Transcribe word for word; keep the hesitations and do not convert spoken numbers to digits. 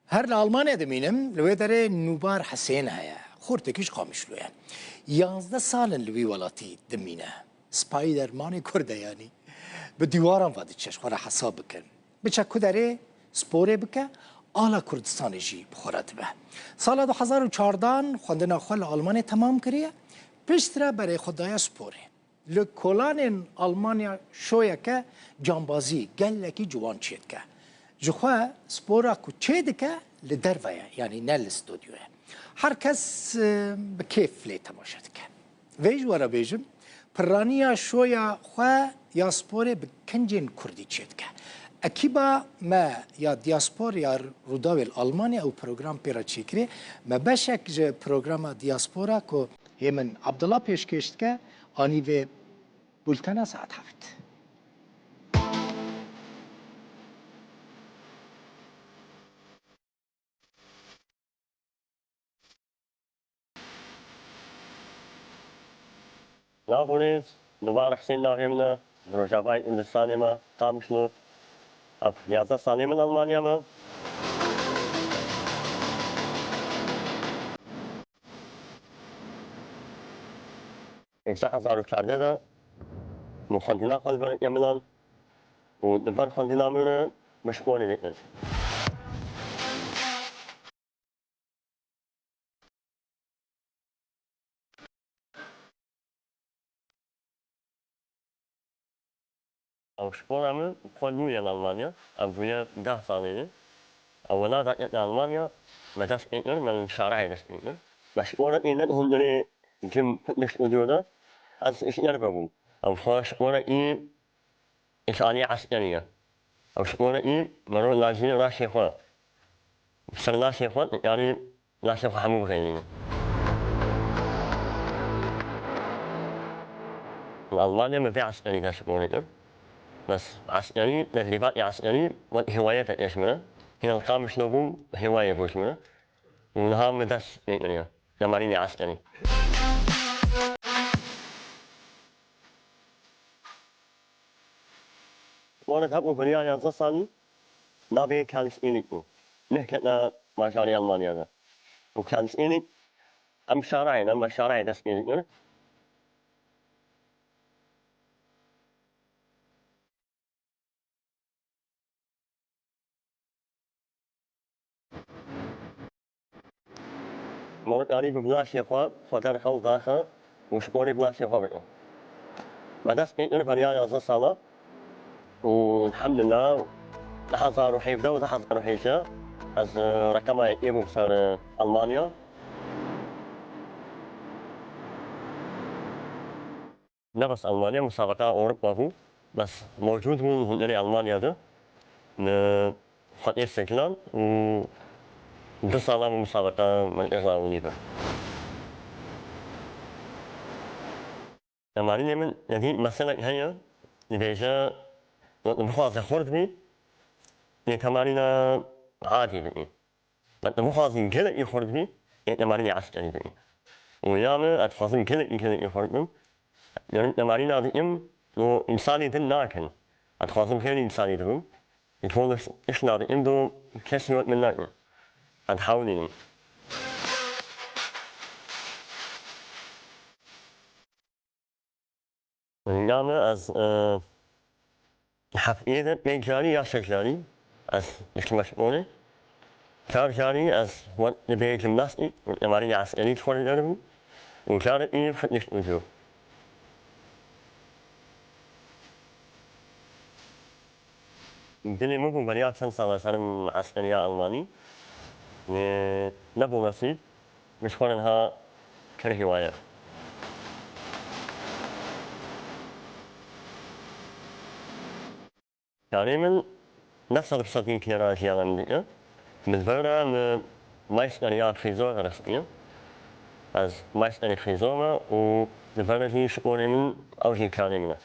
Her li Almanya dimînim, li wê derê Nûbar Hisên heye. Xortekî ji Qamişlo ye. Yazdeh sal in li wî welatî dimîne. Spidermanê Kurd e yanî. Bi dîwaran ve diçe, ji xwe re hesab bikin. Biçe ku derê sporê bike, ala Kurdistanê jî bi xwe re dibe. Sala du hezar û çardan xwendina xwe li Almanyê temam kiriye. Piştre berê xwe daye sporê. Li kolanên Almanya şoyeke cambazî gelekî ciwan çêdike. Ji xwe spora ku çêdike li derve ye, yanî ne li stûdyo ye. Her kes, e, bi kêf lê temaşe dike. Vê ji we re bêjim, pirraniya şoya xwe ya sporê bi kincên kurdî çêdike. Ekîba me ya diaspor ya Rûdawê li Almanya ew program pê re çêkirê. Me beşek ji programa diaspora ku Hêmin Abdullah pêşkêş dike, anî vê bultena saet heft. Navê min Nûbar Hisên navê min e, li Rojavayê Kurdistanê me, Qamişlo. Ev yazdeh salê min Almanya me. Di hezar û çardeh de min xwendina xwe li vir Eminan û li ber xwendina min re min sporê dikir. Ew spora min xwe nû ye li Almanya. Ev bûye deh salê ye. Ewela da ket li Almanya me dest pê kir, me li şarehê dest pê kir. Me spora ê ne hundirê cim fitness studio de ez ji yer vebûm. Ew xwe spora ê îşanî eskerî ye. Ew spora ê mero lazî laşê xwe, ser laşê xwe, yanî laşê xwe hemû bixêlîne. Li Almanya me vê eskerî de sporê kir. Bes eskerî, tedrîbatê eskerî wek hêwaye te êş min e. Hîna li Qamişlo bûm, hêwaye bû ji min e. Û niha min dest pê kiriye. Temarînê eskerî. Wana hebû beriya yazdeh salî navê Kelsîlik bû. Neh ketine bajarê Almanya de. Û Kelsîlik em şarayê ne, me şarayê dest pê kir. Mor karî bi bilaşê xwe xwe derxew daxe û ji porê bilaşê xwe bike. Me dest pê kir beriya yazdeh sala û elhamdulillah du hezar û hevdeh û du hezar û hevdeh ez, e, rekema yekê bûm ser, e, Almanya. Ne bes Almanya, musabeqa Ewropa bû, bes mewcûd bûn hunerê Almanya de. Li Xwedê Sekilan û du sala min musabeqa merkeza Ewlî de. Temarînê min, yekî meselek heye, dibêje, wek bixwaze xurt bî, lê temarîna adî bî. Wek tu bixwazî gelekî xurt bî, ê temarînê eskerî bikî. Û ya min, ez dixwazim gelekî, gelekî xurt bim. Yanî temarîna dikim, û însanê din nakin. Ez dixwazim xêrê însanê dibim. Ji bo tiştna dikim, do kesî wek min nakin. Ez hewlînim. Ya min ez, e, hefteyê de pênc carî ya şeş carî ez diçime sporê. Çar carî ez wek dibê jimnastîk û temarînê eskerî ji xwe re deribim û carekî fitness studio. Dilê min bû beriya çend sala serim eskeriya Almanî. Ê, nebû nesîb, min ji xwe re niha kir hîwaye. Karê min ne sed bi sed înkî ra jiyana min dike. Min li vir re min maîsteriya fîzo rexistî. Ez maîsterê fîzo me û li vir re jî sporê min ew jî karê min e.